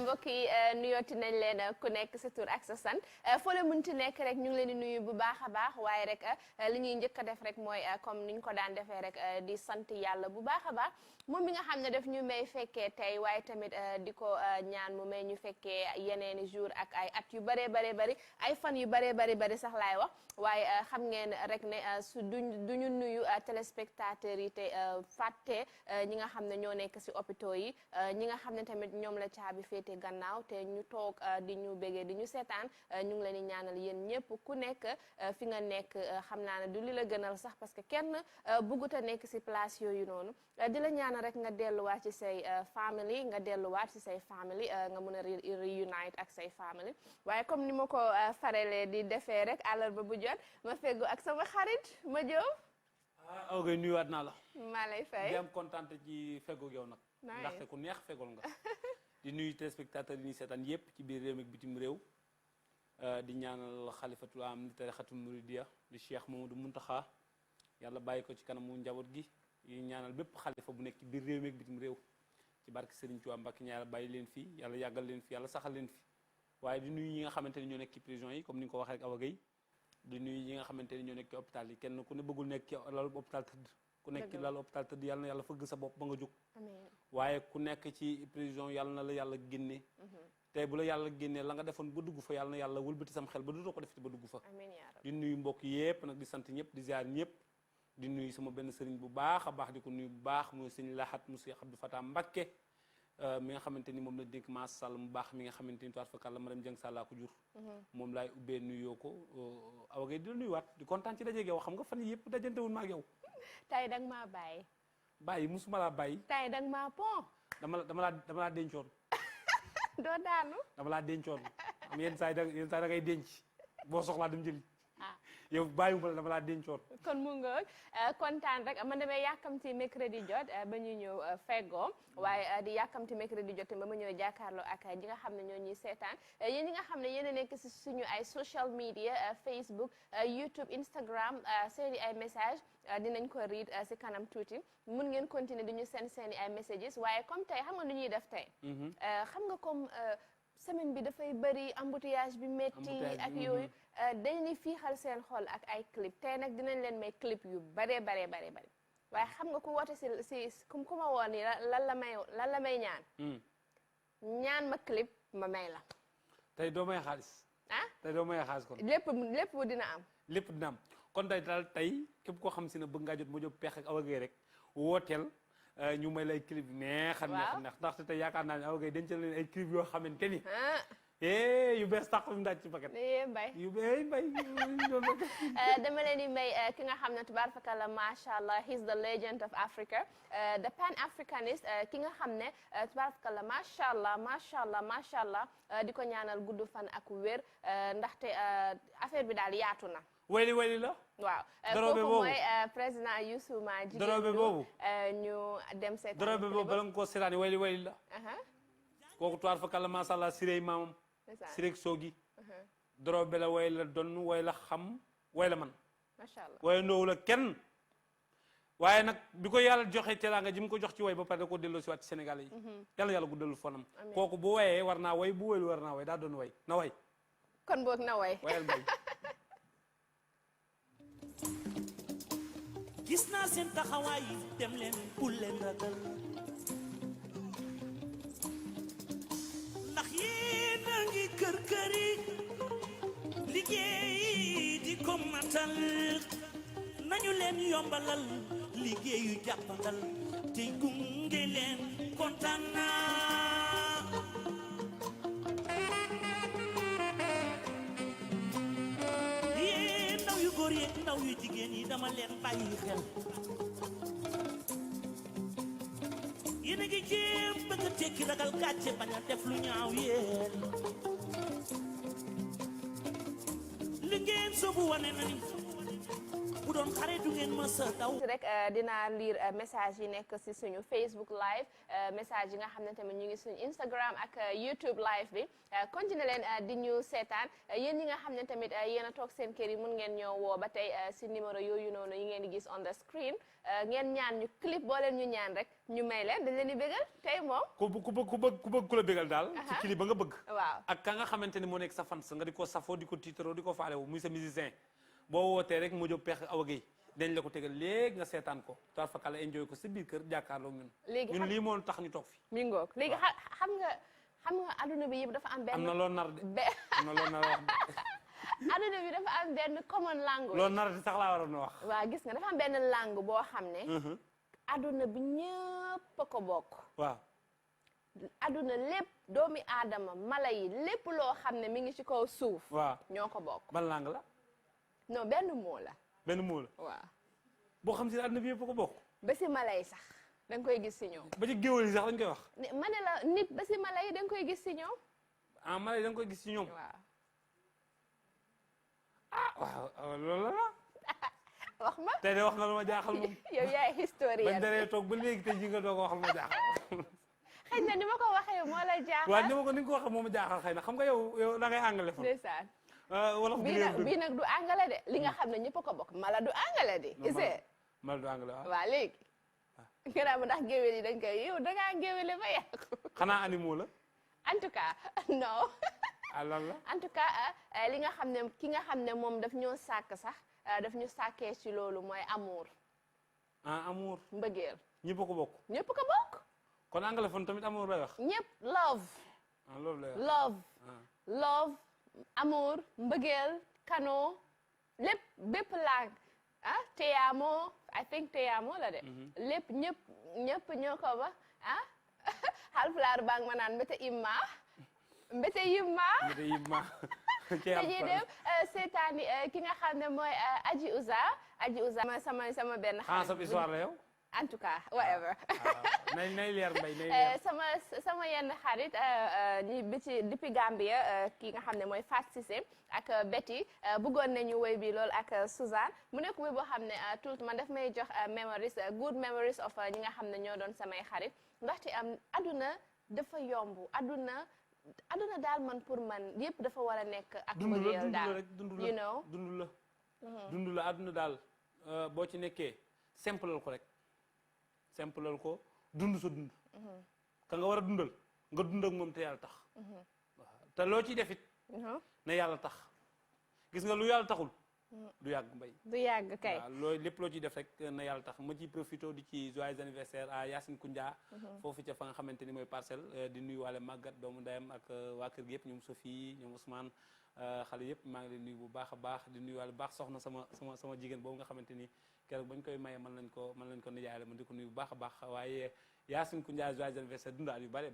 mbokk yi nuyooti nañ leen ku nekk sa tur ak sa sant foo leen mënti nekk rek ñu ngi leen di nuyu bu baax a baax waaye rek li ñuy njëkk a def rek mooy comme niñ ko daan defee rek di sant yàlla bu baax a baax moom mi nga xam ne daf ñu may fekkee tey waaye tamit di ko ñaan mu may ñu fekkee yeneeni jour ak ay at yu bëree bari ay fan yu bari sax laay wax waaye xam ngeen rek ne su duñu nuyu téléspectateurs yi te fàtte ñi nga xam ne ñoo nekk si hôpitaux yi ñi nga xam ne tamit ñoom la caabi féete gannaaw te ñu toog di ñu bégee di ñu seetaan ñu ngi leen di ñaanal yéen ñëpp ku nekk fi nga nekk xam naa ne du li la gënal sax parce que kenn bëggut a nekk si place yooyu noonu di la ñaanal rek nga delluwaat ci say family nga delluwaat ci say family nga mën a reunite ak say family waaye comme ni ma ko farelee di defee rek àllarba bu jot ma feggu ak sama xarit ma Jóob aw ngay nuyuwaat naa la maa lay fay di am kontaan ci feggu yow nag ndaxte ku neex feggul nga di nuyu téléspectateurs yi ñuy seetaan yépp ci biir réew mi ak bitim réew di ñaanal xalifatul am li tarixatul muridiya di Cheikh Mamadou Muntaxa yàlla bàyyi ko ci kanamu njaboot gi yi ñaanal bépp xalifa bu nekk ci biir réew mi ak bitim réew ci barke Serigne Touba Mbacké yàlla bàyyi leen fii yàlla yàggal leen fi yàlla saxal leen fi waaye di nuyu ñi nga xamante ni ñoo nekk ci prison yi comme ni nga ko waxee rek Awa Gueye di nuyu ñi nga xamante ni ñoo nekk ci hôpital yi kenn ku ne bëggul nekk ci lalu hôpital tëdd ku nekk ci lalu hôpital tëdd yàlla na yàlla fëgg sa bopp ba nga jóg waaye ku nekk ci prison yàlla na la yàlla génne tey bu la yàlla génnee la nga defoon ba dugg fa yàlla na yàlla wëlbati sam xel ba dootoo ko defati ba dugg fa di nuyu mbokk yépp nag di sant ñëpp di ziar ñëpp di nuyu sama benn sëriñ bu baax a baax di ko nuyu bu baax muy sëñ Lahat mu Cheikh Abdou Fatah Mbacké mi nga xamante ni moom la dénk maa sall mu baax mi nga xamante ni toit fakal la madame Dieng Sall ko jur moom laay ubbee nuyoo ko Awa Gueye di la nuyuwaat di kontaan ci dajeeg yow xam nga fan yëpp dajantewul ma ak yow tay danga maa bàyyi musuma laa bàyyi tay danga maa pon dama laa dencoon doo daanu dama laa dencoon am yenn saa yi da ngay denc boo soxlaa dem jëli yow bàyyiwuma la dama laa dencoon kon mu nga kontaan rek man damay yàkkamti mercredi jot ba ñu ñëw feggoo waaye di yàkkamti mercredi jot ba ma ñëw jàkkaarloo ak ñi nga xam ne ñoo ñuy seetaan yéen ñi nga xam ne yéen a nekk si suñu ay social media Facebook YouTube Instagram seeni ay message dinañ ko read si kanam tuuti mun ngeen continuer di ñu seeni ay messages waaye comme tey xam nga lu ñuy def tey xam nga comme semaine bi dafay bëri embouteillage bi métti ak yooyu dañuy fiixal seen xol ak ay clip tey nag dinañ leen may clip yu bare waaye xam nga ku woote si ku ma woon ni lan la may ñaan ma clip ma may la tey doo may xaalis tey doo may xaalis kon lépp dina am kon tey daal tey képp koo xam si ne bëgg ngaa jot ma jóg peex ak Awa Gueye rek wooteel ñu may lay clip neex ndaxte tey yaakaar naa ne Awa Gueye dencal leen ay clip yoo xamante ni yu bees tax mu daaj ci paquet yu mbay dama leen di may ki nga xam ne tubaarfakala macha allah he's the legend of Africa the pan africanist ki nga xam ne tubaarfakala macha allah di ko ñaanal gudd fan ak wér ndaxte affaire bi daal yaatu na wayli la waaw dorobe kooku boobu mooy président Youssou Ma jigéen dorobe boobu ñu dem seetaan dorobe boobu bala nga koo seetaani wayli la kooku tuwaar fa kàlla masha Allah sirey maamam sirek soogi dorobe la way la donn way la xam way la man macha Allah waaye ndoowu la kenn waaye nag bi ko yàlla joxe teraanga ji mu ko jox ci way ba pare da ko delloo si waat ci Sénégal yi yàlla guddalu fanam kooku bu wayee war naa way bu waylu war naa way daa doon way na way kon boog na way wayal bay gis naa seen taxawaay dem leen bul leen ragal ndax yéen a ngi kër-këri liggéey di ko matal nañu leen yombalal liggéeyu jàppandal tey gunge leen kontaan naa yéen ndaw yu góor yi ndaw yu jigéen yi dama leen bàyyi xel yéen a ngi jéem bëgg a tekki ragal gàcce bañ a def lu ñaaw yéen li ngeen soobu wane na ni bu doon xare du ngeen mës a daw rek dinaa lire message yi nekk si suñu Facebook live message yi nga xam ne tamit ñu ngi suñu Instagram ak YouTube live bi continuer leen di ñu seetaan yéen ñi nga xam ne tamit yéen a toog seen kër yi mun ngeen ñoo woo ba tey si numéro yooyu noonu yi ngeen di gis on the screen ngeen ñaan ñu clip boo leen ñu ñaan rek ñu may leen dañ leen di bégal tey moom ku bëgg ku la bégal daal ci clip ba nga bëgg waaw ak ka nga xamante ni moo nekk sa fans nga di ko safoo di ko tiitaroo di ko faale wu muy sa musicien boo wootee rek moo jóg peex Awa Gueye dañ la ko tegal léegi nga seetaan ko toir fakala enjoy ko sa biir kër jàkkaarloo ñun ñun lii moo tax ñu toog fi mi ngoog léegi xam nga adduna bi yëpp dafa am benn am na loo nar de am na loo nar wax de adduna bi dafa am benn common language loolu nar di sax laa waroon a wax waaw gis nga dafa am benn langue boo xam ne adduna bi ñëpp a ko bokk waaw adduna lépp doomi aadama mala yi lépp loo xam ne mi ngi ci kaw suuf waaw ñoo ko bokk ban langue la non benn moo la benn moo la waaw boo xam si ne adduna bi yëpp ko bokk ba si mala yi sax da nga koy gis si ñoom ba ci géwél yi sax dañ koy wax ma ne la nit ba si mala yi da nga koy gis si ñoom ah mala yi da nga koy gis ci ñoom waaw waaw loolu la wax ma tey de wax nga lu ma jaaxal moom yow yaay historien bañ daree toog ba léegi tey ji nga doog a wax lu ma jaaxal xëy na ni ma ko waxee moo la jaaxal waaw ni ma ko ni nga ko waxee moo ma jaaxal xëy na xam nga yow da ngay angale fa ndeysaan wala bii nag du angale de li nga xam ne ñëpp a ko bokk mala du angale de ise mala du angale waaw waaw léegi nga naa ma ndax géwél yi dañ koy yow dangaa géwéle ba yàqu xanaa animaux la en tout cas non ah lan la en tout cas li nga xam ne ki nga xam ne moom daf ñoo sàkk sax daf ñu sàkkee ci loolu mooy amour ah amour mbëggeel ñëpp a ko bokk ñëpp ko bokk kon anglophone tamit amour lay wax ñëpp love ah loolu lay wax love love amour mbëggeel kano lépp bépp langue te amo I think te amo la de lépp ñëpp ñoo ko ba Haalpulaar baa ngi ma naan mbete yimma dañuy dem seetaani ki nga xam ne mooy Aji Ouza sama benn xarit histoire la yow en tout cas whatever nay leer mbay nay leer sama yenn xarit ñi bi ci depuis Gambia ki nga xam ne mooy Fat Cissé ak Betty bëggoon nañu woy bi lool ak Suzanne mu nekk woy boo xam ne tout man daf may jox memories good memories of ñi nga xam ne ñoo doon samay xarit ndaxte am aduna dafa yomb aduna daal man pour man yëpp dafa war a nekk ak mbëggeel daal you know dund la aduna daal boo ci nekkee simplal ko rek simplal ko dund sa dund ka nga war a dundal nga dund ak moom te yàlla tax waaw te loo ciy defit na yàlla tax gis nga lu yàlla taxul du yàgg mbay du yàgg kay waaw loolu lépp loo ciy def rek na yàlla tax ma ciy profité di ci joyeux anniversaire à Yacine Koundia foofu ca fa nga xamante ni mooy parcelle di nuyu waale Maguette doomu ndeyam ak waa kër gi yëpp ñoom Sophie ñoom Ousmane xale yëpp maa ngi leen nuyu bu baax a baax di nuyu waale baax soxna sama jigéen boobu nga xamante ni keroog bañ koy maye mën lañ ko nijaayale ma di ko nuyu bu baax a baax waaye Yacine Koundia joyeux anniversaire dundaal yu bari.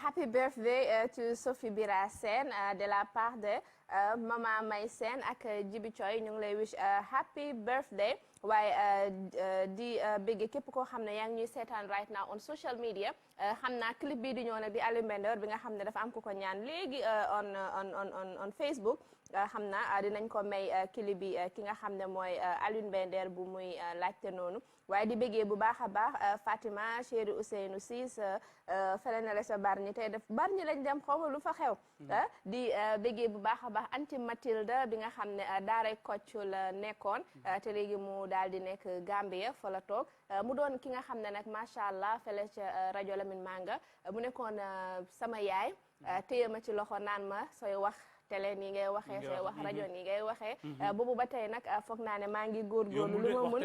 Happy birthday to Sophie Bira Sène de la part de Mama May Sène ak Jibi Choy ñu ngi lay wish happy birthday waaye di bégge képp koo xam ne yaa ngi ñuy seetaan right now on social media xam naa clip bii di ñëw nag di Aliou Mbender bi nga xam ne dafa am ku ko ñaan léegi on Facebook xam naa dinañ ko may clip bi ki nga xam ne mooy Aliou Mbender bu muy laajte noonu waaye di béggee bu baax a baax Fatima chéri Ousseynou Sis fele na la sa Bargny tey def Bargny lañ dem xaw ma lu fa xew di béggee bu baax a baax Anti Mathilda bi nga xam ne daaray Kocc la nekkoon te léegi mu daal di nekk Gambia fa la toog mu doon ki nga xam ne nag macha allah fele ca rajo Lamine Manga mu nekkoon sama yaay téye ma ci loxo naan ma sooy wax télé nii ngay waxee sooy wax rajo nii ngay waxee boobu ba tey nag foog naa ne maa ngi góorgóorlu lu ma mun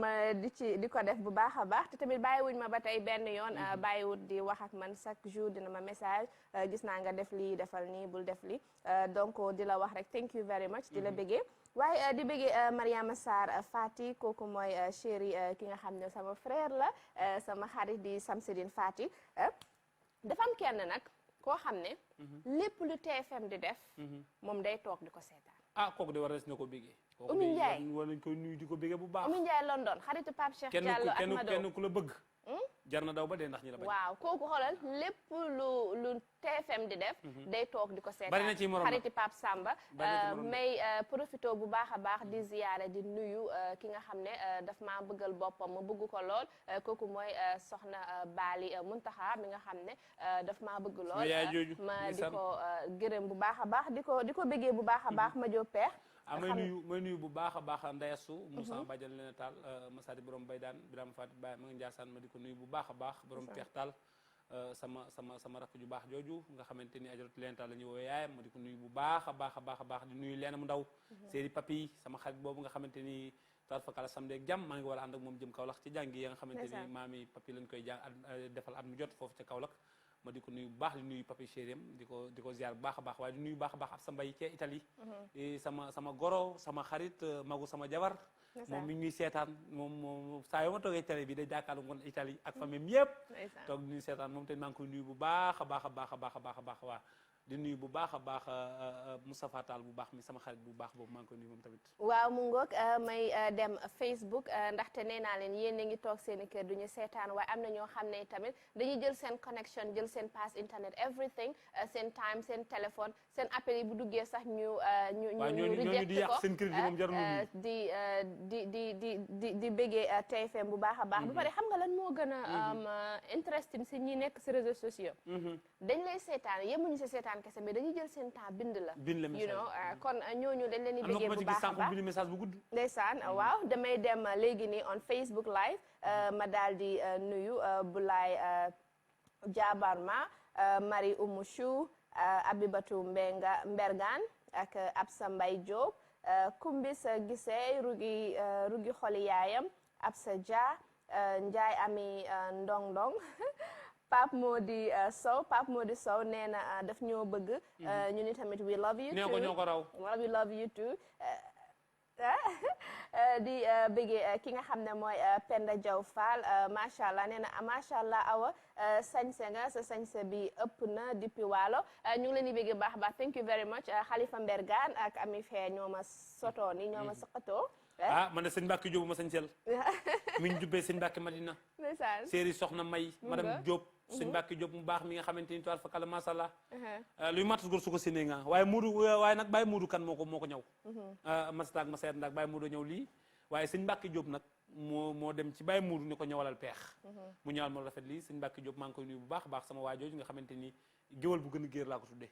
ma di ko def bu baax a baax te tamit bàyyiwuñ ma ba tey benn yoon bàyyiwut di wax ak man chaque jour dina ma message gis naa nga def lii defal nii bul def lii donc di la wax rek thank you very much di la bëggee waaye di bëggee Mariama Sarr Fati kooku mooy chéri ki nga xam ne sama frère la sama xarit di Samsidine Fati dafa am kenn nag koo xam ne lépp lu TFM di def moom day toog di ko seetaan kooku de war na si na ko bégee Oumy Ndiaye war nañ koy nuyu di ko bégee bu baax Oumy Ndiaye London xaritu Pape Cheikh Diallo ak Mado kenn ku la bëgg jar na daw ba dee ndax ñi la bañ. waaw kooku xoolal lépp lu TFM di def. day toog di ko seetaan bari na ci morom xariti Pape Samba. may profito bu baax a baax di ziyaare di nuyu ki nga xam ne daf maa bëggal boppam ma bëgg ko lool kooku mooy soxna Bali Muntaxa mi nga xam ne daf maa bëgg lool. ma di ko gërëm bu baax a baax di ko bëggee bu baax a baax ma jóg peex. may nuyu bu baax a baax Ndayasu Moussa Badiane Lena Tall Masadi borom Baydaan Birame Fatou Baye ma nga Ndiassane ma di ko nuyu bu baax a baax borom Peex Tall sama rakk ju baax jooju nga xamante ni ajaratu Lena Tall la ñuy woowee yaayam ma di ko nuyu bu baax a baax di nuyu Leena mu ndaw Séeri Papi sama xarit boobu nga xamante ni taal fakala samedi ak jàmm maa ngi war a ànd ak moom jëm Kaolack ci jàngi yi nga xamante ni maami Papi lañ koy defal at mu jot foofu ca Kaolack ma di ko nuyu bu baax di nuyu Papi chérim di ko ziar bu baax a baax waaye di nuyu baax a baax ab sa mbay ca Italie sama goro sama xarit magu sama jabar moom mi ñuy seetaan moom saa yoo ma toogee télé bi day jàkkaarlu ngoon Italie ak famille yëpp toog di ñuy seetaan moom te maa ngi koy nuyu bu baax a baax a baax a baax a baax a baax waa di nuyu bu baax a baax Moustapha Tall bu baax mi sama xarit bu baax boobu maa ngi koy nuyu moom tamit. waaw mu ngoog may dem Facebook ndaxte nee naa leen yéen a ngi toog seen i kër du ñu seetaan waaye am na ñoo xam ne tamit dañuy jël seen connection jël seen pass internet everything seen time seen téléphone seen appel yi bu duggee sax ñu reject ko di bëggee TFM bu baax a baax. ba pare xam nga lan moo gën a interesting si ñi nekk si réseaux sociaux. dañ lay seetaan yemuñu si seetaan kese mais dañuy jël seen temps bind la you know kon ñooñu dañ leen di bëggee bu baax a baax bind message bu gudd ndeysaan waaw damay dem léegi nii on Facebook live ma daal di nuyu Bulay Jabarma Marie Oumou Chou Abibatu Mbergan ak Absa Mbay Diop Kumbis Gisey rugi xoli yaayam Absa Dia Njaay Ami Ndong Pape Modi Sow nee na daf ñoo bëgg ñu ni tamit we love you too ñoo ko raw we love you too di bëggee ki nga xam ne mooy Penda Diaw Fall macha allah nee na macha allah awa sañse nga sa sañse bi ëpp na depuis Waalo ñu ngi leen di bëggee baax a baax thank you very much Khalifa Mbergane ak Ami Fee ñoo ma sotoo ni ñoo ma saqatoo man de sëñ Mbacke Diop ma sañsel mi ñu jubbee sëñ Mbacke Madina séeri soxna May madame Diop sëñ Mbacke Diop mu baax mi nga xamante ni toile fa kala masha Allah luy matas gor su ko séenee nga waaye nag Baye Moodu kan moo ko ñëw mastaak ma seet ndaak Baye Moodu ñëw lii waaye sëñ Mbacke Diop nag moo dem ci Baye Moodu ni ko ñëwalal peex mu ñëwal ma rafet lii sëñ Mbacke Diop maa ngi koy nuyu bu baax a baax sama waa jooju nga xamante ni géwal bu gën a géer laa ko tuddee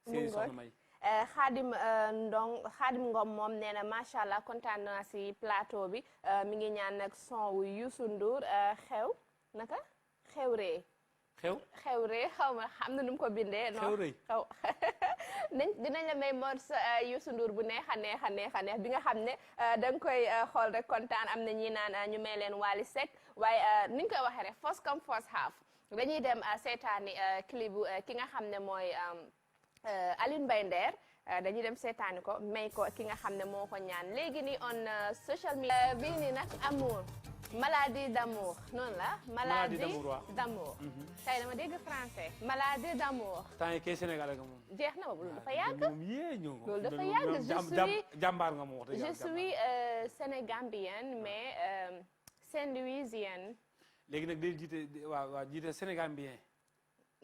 séeri soxna May Xaadim Ngom moom nee na macha allah kontaan naa si plateau bi mi ngi ñaan nag son wu Youssou Ndour xewree xaw ma xam na nu mu ko bindee non xew dinañ la may morceau Youssou Ndour bu neex a neex bi nga xam ne da nga koy xool rek kontaan am na ñi naan ñu may leen Wally Seck waaye ni ñu koy waxee rek first come first half dañuy dem seetaani clip bu ki nga xam ne mooy Alioune Mbaye Nder dañuy dem seetaani ko may ko ki nga xam ne moo ko ñaan léegi nii on social media bii nii nag amour maladie d'amour noonu la maladie d'amour tey dama dégg français maladie d'amour temps yi kay Sénégal nga moom jeex na ma loolu dafa yàgg loolu dafa yàgg jàmbaar nga moom je suis sénégambienne mais Saint-Louisienne léegi nag day jiite waaw jiite sénégambien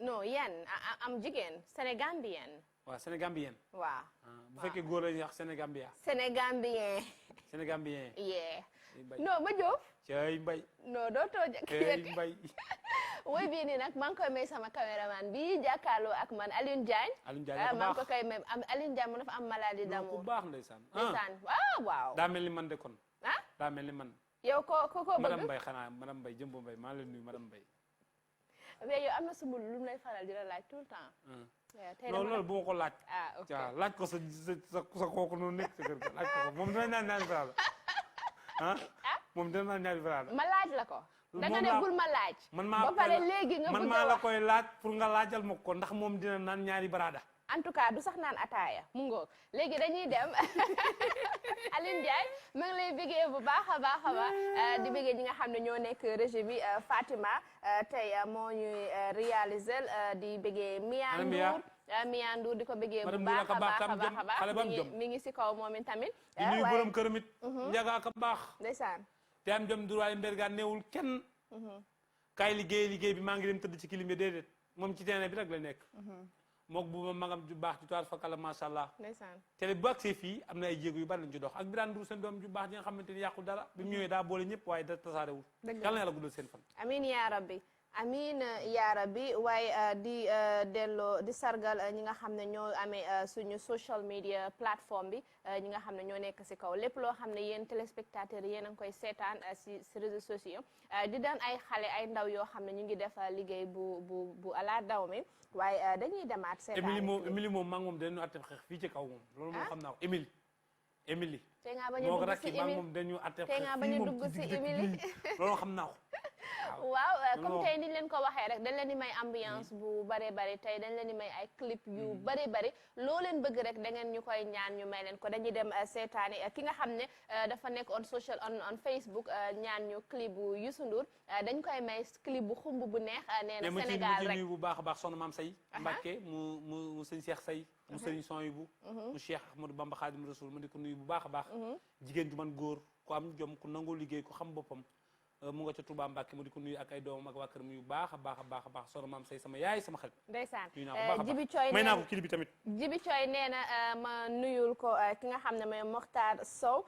non yéen am jigéen sénégambien waaw sénégambien waaw bu fekkee góor la ñuy wax sénégambien sénégambien yeah non ma Diop cay mbay non doo tooja cay mbay woy bii nii nag maa ngi koy may sama caméraman bi jàkkaarloo ak man Alioune Diagne maa ngi ko koy may Alioune Diagne mu dafa am maladie d'amour ku baax ndeysaan waaw daa mel ni man de kon daa mel ni man yow ko bëgg madame Mbaye xanaa madame Mbaye jëmbo Mbaye maa ngi leen nuyu madame Mbaye mais yow am na sumul lu mu lay faral di la laaj tout le temps non loolu bu ma ko laaj ok waaw laaj ko sa kooku noonu nekk sa kër ga laaj ko moom dina naan ñaari farala moom dina naan ñaari farala ma laaj la ko da nga ne bul ma laaj ba pare léegi nga man maa la koy laaj pour nga laajal ma ko ndax moom dina naan ñaari barada en tout cas du sax naan ataaya mu ngoog léegi dañuy dem Alioune Ndiaye ma ngi lay bëggee bu baax a baax di bëggee ñi nga xam ne ñoo nekk régie bi Fatima tey moo ñuy réaliser di bëggee Mia Ndour di ko bëggee bu baax a baax mi ngi si kaw moom tamit di nuyu borom këram it njaga ka baax ndeysaan te am jom durwaay Mbergane neewul kenn kaay liggéey bi maa ngi dem tëdd ci kilim bi déedéet moom ci terrain bi rek la nekk mook bu ma magam ju baax ju tuwaar fakala macha allah ndeysaan te bu agsee fii am na ay jéego yu bari lañ ci dox ak Birane Ndour seen doom ju baax ji nga xamante ni yàqul dara bi mu ñëwee daa boole ñëpp waaye da tasaarewul yàlla na yàlla guddal seen fan amin yaa rabbi amin yaa rabbi waaye di delloo di sargal ñi nga xam ne ñoo amee suñu social media plateforme bi ñi nga xam ne ñoo nekk si kaw lépp loo xam ne yéen téléspectateurs yi yéen a ngi koy seetaan si réseaux sociaux di daan ay xale ay ndaw yoo xam ne ñu ngi def liggéey bu ala daw mi waaye dañuy demaat seetaan Émilie moom maa ngi moom dañu atte xeex fii ci kaw moom loolu moom xam naa ko Émilie te nga bañ a dugg si Émilie moom dañu atte te nga bañ a dugg si Émilie loolu xam naa ko waaw comme tey niñ leen ko waxee rek dañ leen di may ambiance bu bare bari tey dañ leen di may ay clip yu bare bari loo leen bëgg rek da ngeen ñu koy ñaan ñu may leen ko dañuy dem seetaani ki nga xam ne dafa nekk on Facebook ñaan ñu clip bu Youssou Ndour dañ koy may clip bu xumb bu neex nee na Sénégal rek nuyu bu baax a baax soxna Maam Say Mbàkke mu sëñ Cheikh Say mu sëriñ Soyibu mu Cheikh Ahmadou Bamba Khadim Rasoul ma di ko nuyu bu baax a baax jigéen ju man góor ku am jom ku nangoo liggéey ku xam boppam mu nga ca Touba Mbacke mu di ko nuyu ak ay doomam ak waa kër yu baax a baax a baax a baax soxna Maam Say sama yaay sama xarit ndeysaan Jibi Coy may naa ko kili bi tamit Jibi Coy nee na ma nuyul ko ki nga xam ne mooy Mokhtar Sow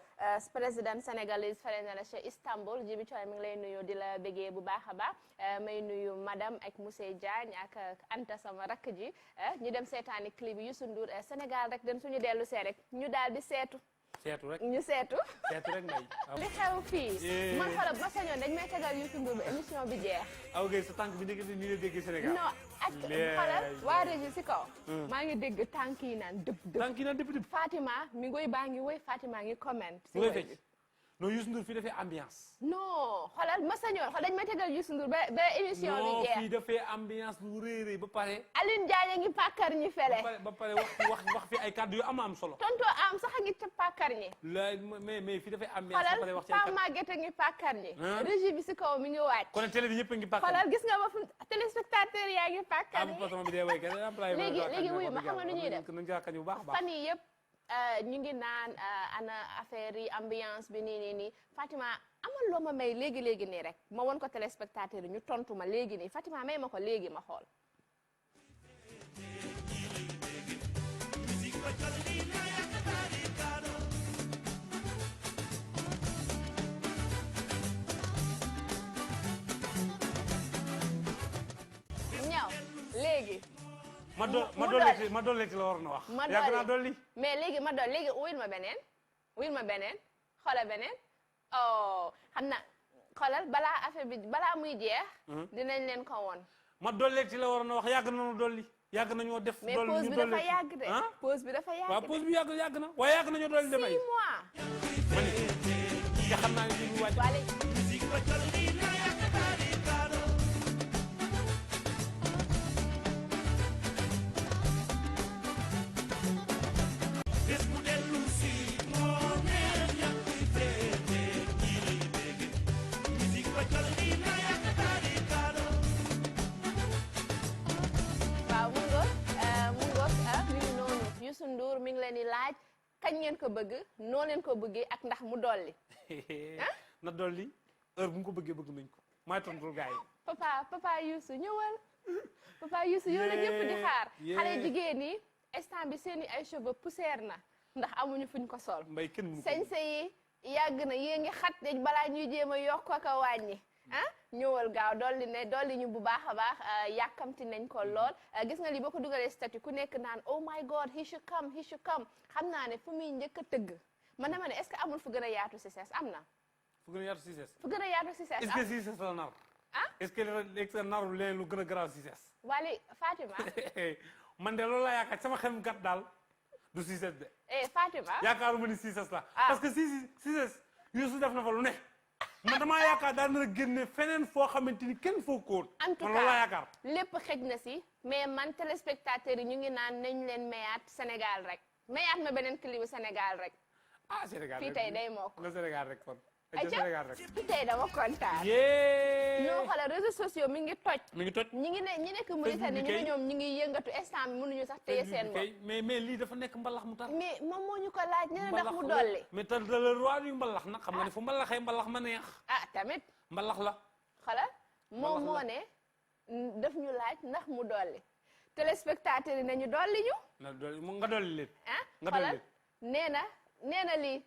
président sénégalais fële na la ca Istanbul Jibi Coy mi ngi lay nuyu di la bégee bu baax a baax may nuyu madame ak monsieur Diagne ak Anta sama rakk ji ñu dem seetaani clip bi Youssou Ndour Sénégal rek den suñu dellu see rek ñu daal di seetu rek ñu seetu rek may li xew fii man xoolal ba sañoon dañ may tegal Youssou Ndour ba émission bi jeex aw gay sa tànk bi nekk ni la déggee Sénégal non ak xoolal waa régie si kaw maa ngi dégg tànk yi naan dëpp Fatima mi ngoy baa ngi woy Fatima ngi comment si woy non Youssou Ndour fii dafay ambiance non xoolal ma sañoon xool dañ may tegal Youssou Ndour ba émission bi jeex non fii dafay ambiance bu réeré ba pare Aline Diagne ngi pàkkar ñi fele ba pare wax fi ay kàddu yu am solo tonto am sax a ngi ca pàkkar ñi mais fii dafay ambiance ba pare wax ci ay xoolal Pa Maguette ngi pàkkar ñi régie bi si kaw mi ngi wàcc kon télé bi ñëpp a ngi pàkkar xoolal gis nga ba fu téléspectateur yaa ngi pàkkar ñi léegi wuyu ma xam nga nu ñuy def fan yi yëpp ñu ngi naan ana affaire yi ambiance bi nii Fatima amal loo ma may léegi nii rek ma won ko téléspectateur yi ñu tontu ma léegi nii Fatima may ma ko léegi ma xool ñaw léegi ma dolleeti la war na wax. yàgg naa dolli mais léegi ma dolli léegi wuyul ma beneen xoolal beneen oh xam na xoolal balaa affaire bi balaa muy jeex. dinañ leen ko woon. ma dolleeti la war na wax yàgg nañu dolli yàgg nañoo def. mais pause bi dafa yàgg de. pause bi dafa yàgg de waaw pause bi yàgg na waaye yàgg nañoo dolli demay. 6 mois. ma ne nga xam naa ne lii mu wàcc. Youssou Ndour mi ngi leen di laaj kañ ngeen ko bëgg noo leen ko bëggee ak ndax mu dolli. na dolli heure bu mu ko bëggee bëgg nañ ko maay tontul gars yi. papa Youssou ñëwal papa Youssou yow la ñëpp di xaar. xale jigéen ñi instant bi seeni ay cheveux poussière na ndax amuñu fuñ ko sol. mbay kenn mu sañse yi yàgg na yée ngi xat dañ balaa ñuy jéem a yokk ak a wàññi. ñëwal gaaw dolli ñu bu baax a baax yàkkamti nañ ko lool gis nga li boo ko dugalee statut ku nekk naan oh my god he should come xam naa ne fu muy njëkk a tëgg man dama ne est-ce que amul fu gën a yaatu si ses am na fu gën a yaatu si ses est-ce que si ses la nar est-ce que naru leen lu gën a garaaw si ses wali Fatima man de loolu laa yaakaar sama xel gat daal du si ses de Fatima yaakaaruma ni si ses la parce que si ses Youssou def na fa lu ne man damaa yaakaar daal na génne feneen foo xamante ni kenn foo ko woon. en tout cas man loolu laa yaakaar. lépp xëj na si mais man téléspectateurs yi ñu ngi naan nañ leen mayaat Sénégal rek mayaat ma beneen clip Sénégal rek. Sénégal fii tey day mokk. na Sénégal rek kon. Sénégal rek fii tey dama kontaan. ñoo xoolal réseaux sociaux mi ngi toj. ñi nekk Mauritanie ñu ne ñoom ñi ngi yëngatu instant bi mënuñu sax téye seen bopp. mais lii dafa nekk mbalax mu tar. mais moom moo ñu ko laaj nee na ndax mu dolli. mais tar le roi yu mbalax nag xam nga ne fu mbalaxee mbalax ma neex. tamit. mbalax la. xoolal moom moo ne daf ñu laaj ndax mu dolli téléspectateur yi nañu dolli ñu na dolli nga dolli leen nga xoolal dolli nee na lii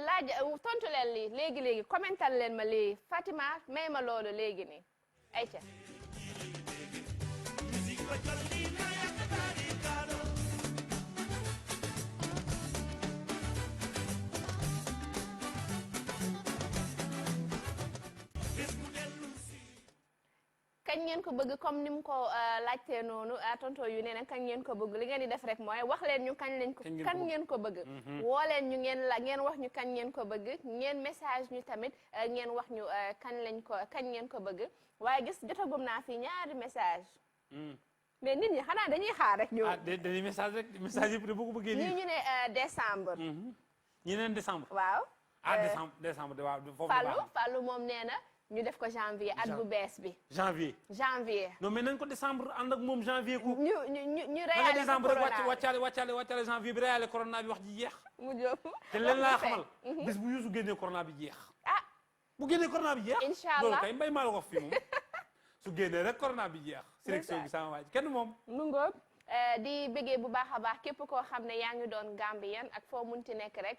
laaj tontu leen lii léegi commental leen ma lii Fatima may ma loolu léegi nii ayca kañ ngeen ko bëgg comme ni mu ko laajtee noonu tonto yu nee na kañ ngeen ko bëgg li ngeen di def rek mooy wax leen ñu kañ ngeen ko bëgg woo leen ñu ngeen wax ñu kañ ngeen ko bëgg ngeen message ñu tamit ngeen wax ñu kañ ngeen ko bëgg waaye gis jotagum naa fii ñaari message mais nit ñi xanaa dañuy xaar rek ñu dañuy message rek message yëpp de boo ko bëggee ñii ñu ne décembre ñi neen décembre waaw décembre de waaw foofu Fallou moom nee na ñu def ko janvier at bu bees bi janvier non mais nañ ko décembre ànd ak moom janvier ko ñu réyale décembre rek wàccaale janvier bi réyale corona bi wax ji jeex mu jóg te leen laa xamal bis bu Youssou génnee corona bi jeex bu génnee corona bi jeex inshallah loolu kay mbay maa la ko wax fii moom su génnee rek corona bi jeex sélection bi sama waaj kenn moom mu ngoog di bëggee bu baax a baax képp koo xam ne yaa ngi doon Gambien ak foo munti nekk rek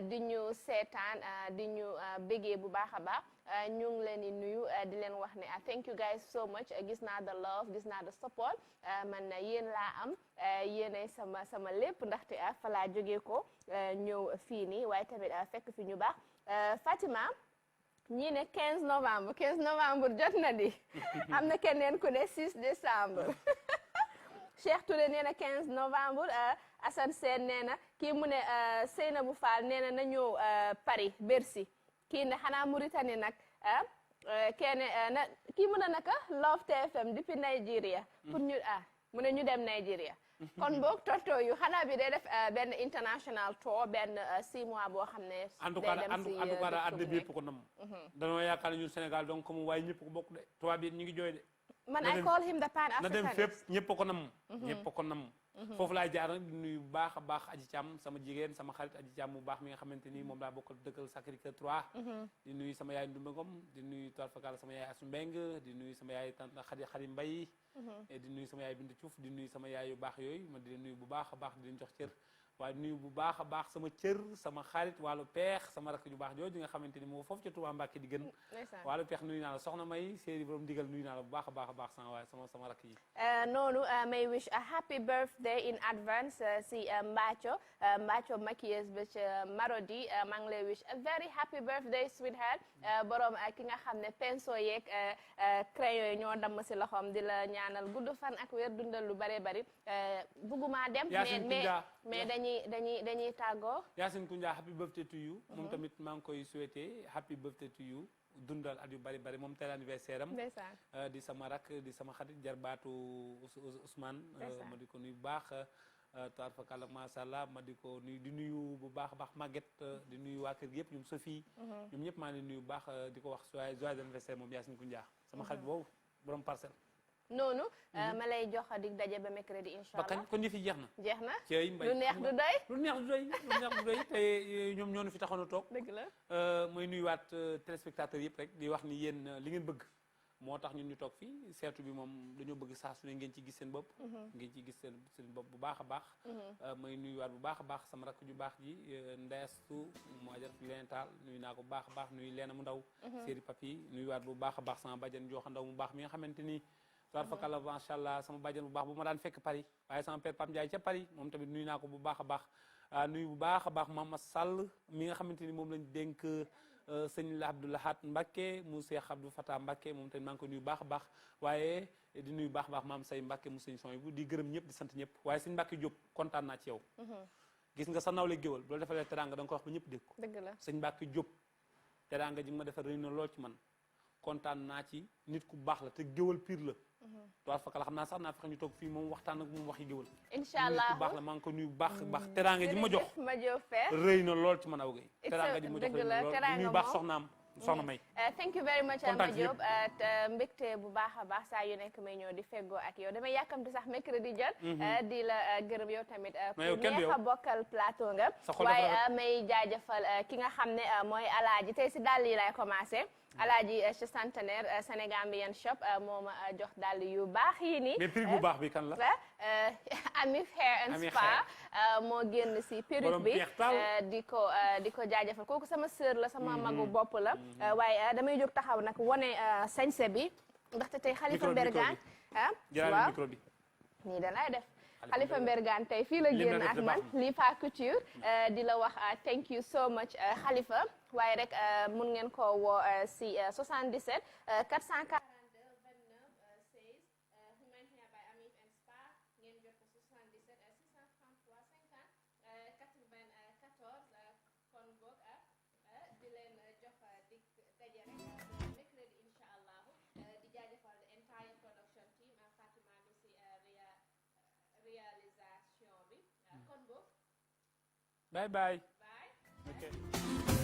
di ñu seetaan di ñu bëggee bu baax a baax ñu ngi leen di nuyu di leen wax ne thank you guys so much gis naa the love gis naa the support man yéen laa am yéenay sama lépp ndaxte fa laa jógee ko ñëw fii nii waaye tamit fekk fi ñu baax Fatima ñii ne 15 novembre jot na di am na keneen ku ne 6 décembre Cheikh Touré nee na 15 novembre Assane Sène nee na kii mu ne Seynabou Fall nee na ñëw Paris Bercy kii ne xanaa Mauritanie nag kii mu ne naka Love TFM depuis Nigeria pour ñu mu ne ñu dem Nigeria kon boog tonto yu xanaa bi day def benn international tour benn 6 mois boo xam ne en tout cas àddina bi yëpp ko nam danoo yaakaar ne ñun Sénégal donc comme waaye ñëpp ko bokk de tubaab bi ñu ngi jooy de man I call him the Pan-Africanist na dem fépp ñëpp ko nam ñëpp ko nam foofu laay jaar nag di nuyu bu baax a baax Aji Thiam sama jigéen sama xarit Aji Thiam bu baax mi nga xamante ni moom laa bokkal dëkkal Sacré-Cœur 3 di nuyu sama yaay Ndumbe Ngom di nuyu Tarfakala sama yaay Asu Mbeng di nuyu sama yaay tante Xadi Mbay di nuyu sama yaay Bintu Cuuf di nuyu sama yaay yu baax yooyu ma di leen nuyu bu baax a baax di leen jox cër waaye nuyu bu baax a baax sama cër sama xarit wàllu peex sama rakk ju baax jooju nga xamante ni moo foofu ca Touba Mbàkke di gën wàllu peex nuyu naa la soxna May séeri borom digal nuyu naa la bu baax a baax a baax sama waaye sama rakk yi noonu may wish a happy birthday in advance si Mbathio maquilleuse bi ca Marodi maa ngi lay wish a very happy birthday sweetheart borom ki nga xam ne pinceau yeeg crayon yi ñoo damm si loxoom di la ñaanal gudd fan ak wér dundal lu bare bari bugguma dem mais dañuy tàggoo Yacine Koundia happy birthday to you moom tamit maa ngi koy souhaiter happy birthday to you dundal at yu bari bari moom tey anniversaire am di sama rak di sama xarit jarbaatu Ousmane ma di ko nuyu bu baax tarfakala masàllah ma di ko nuyu di nuyu bu baax a baax Maguette di nuyu waa kër gi yëpp ñoom Sophie ñoom ñëpp maa ngi nuyu bu baax di ko wax joyeux anniversaire moom Yacine Koundia sama xarit boobu borom parcelle noonu ma lay jox dig daje ba mercredi inshallah ba kañ kon yëf yi jeex na cey mbay lu neex du doy te ñoom ñoo fi taxoon a toog dëgg la mooy nuyuwaat téléspectateurs yëpp rek di wax ni yéen li ngeen bëgg moo tax ñun ñu toog fii seetu bi moom dañoo bëgg saa su ne ngeen ci gis seen bopp ngeen ci gis seen bopp bu baax a baax may nuyuwaat bu baax a baax sama rakk ju baax ji ndeestu moo jar leen taal nuyu naa ko bu baax a baax nuyu leena mu ndaw séeri papi nuyuwaat bu baax a baax sama bàjjan jooxa ndaw mu baax mi nga xamante ni tarfakala macha allah sama bàjjan bu baax bu ma daan fekk Paris waaye sama père Pam Ndiaye ca Paris moom tamit nuyu naa ko bu baax a baax nuyu bu baax a baax Mama Sall mi nga xamante ni moom lañ dénk sëñ Abdoulahat Mbacké mu Cheikh Abdou Fatah Mbacké moom tamit maa ngi ko nuyu baax a baax waaye di nuyu baax a baax maam say Mbacké mu sëñ son bu di gërëm ñëpp di sant ñëpp waaye sëñ Mbacké Diop kontaan naa ci yow gis nga sa nawle géwal bu la defalee teranga da nga ko wax ba ñëpp dégg ko dëgg la sëñ Mbacké Diop teranga ji ma defal rëy na lool ci man kontaan naa ci nit ku baax la te géwal pire la toile fakala xam naa sax naa fexe ñu toog fii moom waxtaan ak moom waxi géwal inshallah nit ku baax la maa ngi ko nuyu bu baax teraanga ji ma jox ma jox rëy na lool ci man aw gay teraanga ji ma jox rëy na lool nuyu baax soxna May. Thank you very much Kontaan Ma ci Diop mbégte bu baax a baax saa yu nekk may ñëw di feggoo ak yow damay yàkkamti sax mercredi jot di la gërëm yow tamit ku neex a bokkal plateau nga waaye may jaajëfal ki nga xam ne mooy alaaji tey si dàll yi lay commencé alaaji ci centenaire Sénégambien shop moo ma jox dàll yu baax yi nii mais prix bu baax bi kan la Amif Hair and Spa moo génn si perruque bi di ko jaajëfal kooku sama sœur la sama magu bopp la waaye damay jóg taxaw nag wone sañse bi ndaxte tey Khalifa Mbergane waaw micro bi nii danay def Khalifa Mbergane tey fii la génn ak man Lipa Couture di la wax thank you so much Khalifa waaye rek mun ngeen ko woo si 77 442 bye bye. Okay.